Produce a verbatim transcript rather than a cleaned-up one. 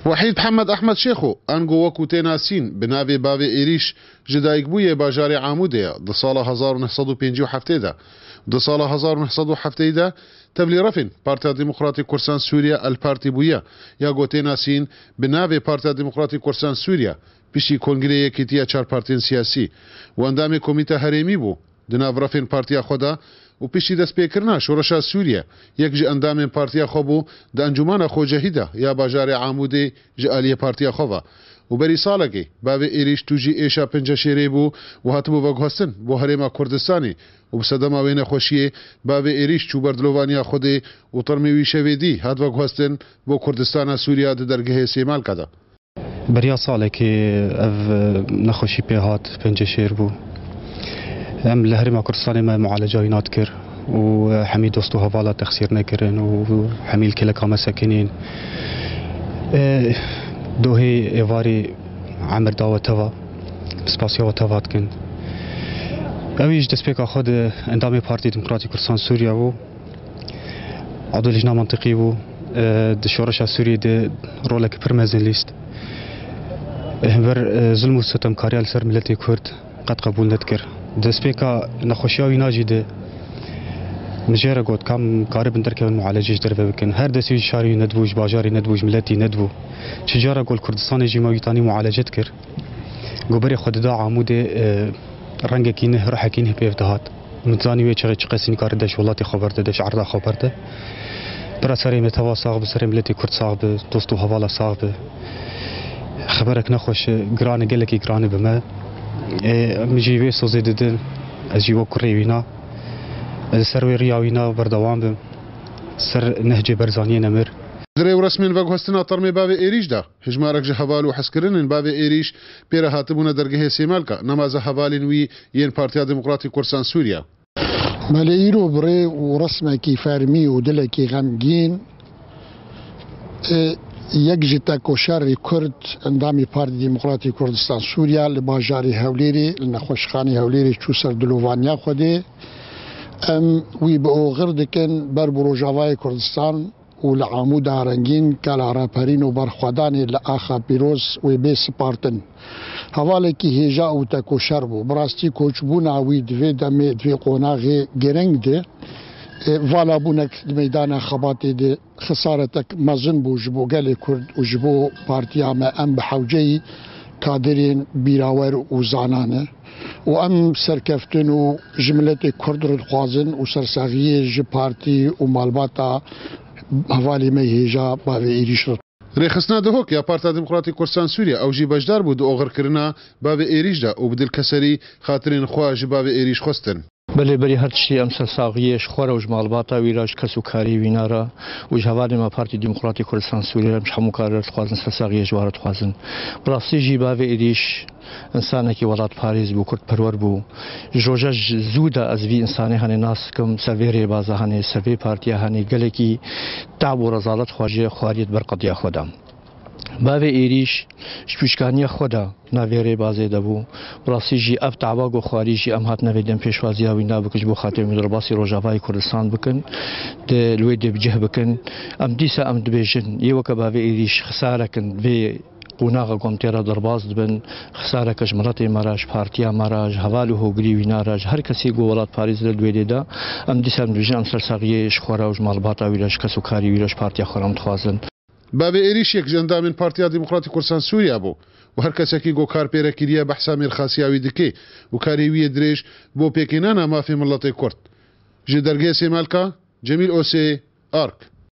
Wehîd Mihemed Ehmed Şêxo, ango wekû tê nasîn, bi navê Bavê Êrîş ji dayikbûyê bajarê Amûdê ye. Di sala hezar û neh sed û pêncî û heftê de, di sala hezar û neh sed û heftê de tevlî refên Partiya Demokratîk Kursan Sûriye, El Partî, bûye, ya ku tê nasîn bi navê Partiya Demokratîk Kursan Sûriye, piştî Kongrê Yekîtiya Çar Partiyên Siyasî û endamê Komîta Herêmî bû. Di nav refên partiya xwe de û piştî destpêkirina Şoreşa Sûriye, yek ji endamên partiya xwe bû, di Encûmana Xocehî de ya bajarê Amûdê ji aliyê partiya xwe ve. Û berî salekê Bavê Êrîş tûjî êşa Penceşêrê bû û hatibû veguhestin bo Herêma Kurdistanê û bi sedema wê nexweşiyê Bavê Êrîş çû ber dilovaniya Xwedê û termê wî şevê dî hat veguhestin bo Kurdistana Sûriye di dergehê Sêmalka de. Beriya salekê ev, e, nexweşî pê hat, Penceşêr bû. Em li Herêma Kurdistanê me mualeca wî nadikir û, e, hemî dost û hevala texsîr nekirin û hemî li kêleka me sekinîn. E, dohê êvarî emir da we teva, spasiya we teva dikin. Ew jî ji destpêka xwe di endamê Partî Demokratîk Kurdistan Sûriye bû. Adolî jina mantiqî bû. E, di şoreşa Sûriyê de roleke pir mezin lîst. E, hember, e, zulm û sitemkariya li ser miletê Kurd qet qebûl nedikir. Destpêka nexweşiya wîna jî de min jê re got, kam karibin derkevin mualece ji derve bikin. Her destî ji şarî wî nedibû, ji bajarî nedibû, ji miletî nedibû. Çi cara gol Kurdistanê jî me wî tanî mualece dikir. Goberê xwe dida Amûdê, e, rengekî neh, ruhekî neh pêv dihat. Min zanî wê çaxê çiqas nikare de ji welatê xwe berde, de ji erda xwe berde. Bira serê me teva sax bi, serê miletê Kurd sax bi, dost û hevala sax bi. Xeberek nexweş e, giran e, gelekî giran e bi me. E, min jî vê sozê didin, ez jî wek kurê wîna. Ez li ser wê riya wîna berdewam bim. Ser Nehcê Berzaniyê nemir. Di rê û resmên veguhestina termê Bavê Êrîş de, hejmarek ji heval û hezkirinên Bavê Êrîş pê re hatibûne dergehê Sêmalka, nemaze hevalên wî yên Partiya Demokratîk Kursan Sûriye. Me lê îro bi rê û resmekî fermî û dilekî xemgîn, e, yek ji tekoşerê Kurd, endamî Partî Demokratîk Kurdistan Sûriye li bajarê Hewlêrê, li nexweşxanê Hewlêrê çû ser dilovaniya Xwedê. Em wî bi oxir dikin ber bi Rojavayê Kurdistan û li Amûda rengîn kela raperîn û berxwedanê li axa pîroz wê bê sipartin. Hevalekî hêja û tekoşer bû. Bi rastî koçbûna wî di vê demê, di vê qonaxê girîng de, e, valabûnek di meydana xebatê de xisaretek mezin bû ji bo gelê Kurd û ji bo partiya me. Em bi hewceyî kadirên bîrawer û zanan e û em serkeftin û ji miletê Kurd re dixwazin û sersaxiyê ji partî û malbata hevalê me hêja Bavê Êrîş re. Rêxistina Duhok ya Partiya Demokratîk Kurdistan Sûriye, ew jî beşdar bû di oxirkirina Bavê Êrîş de û bi dilkeserî xatirên xwe ji Bavê Êrîş xwestin. Belê, berî her tiştî em sersaxiyê ji xwe re û ji malbata wî re, ji kes û karê wîna re û ji hevalên me Partî Demokratîk Kurdistan Sûriye re em ji hemû kar re dixwazin, sersaxiyê ji wan re dixwazin. Bi rastî jî Bavê Êrîş însanekî welatparêz bû, kurdperwer bû. Ji roja ji zû de ez vî însanê henê nas dikim, ser vê rêbaza henê, ser vê partiya henê, gelekî tab û rezalet xwajiye, xwariye di ber qediya xwe de. Bavê Êrîş ji pûçkaniya xwe de navê rêbazê de bû. Bi rastî jî ev taba ku xwarî jî em hatine vê dem pêşwaziya wî nabikin ji bo xatirê em derbasî Rojavayê Kurdistan bikin, di li wê dê bi cih bikin. Em dîsa em dibêjin, yê weke Bavê Êrîş xisarek in vê qonaxa ku em tê re derbas dibin, xisareke ji miletê me re, ji partiya me re, ji heval û hogirî wîna re, ji her kesî ku welatparêz li wê dê de, em dîsa em dibêjin, em sersaxiyê ji xwe re û ji malbata wî re, ji kes û karî wî re, ji partiya xwe re em dixwazin. Bavê Êrîş yek ji endamên Partiya Demokratîk Kurdistan Sûriye bû û her kesekî ku kar pê re kiriye behsa mêrxasiya wî dike û karê wî yê dirêj bo pêkênana mafê miletê Kurd. Ji dergehê Sêmalka, Cemîl Osê, Ark.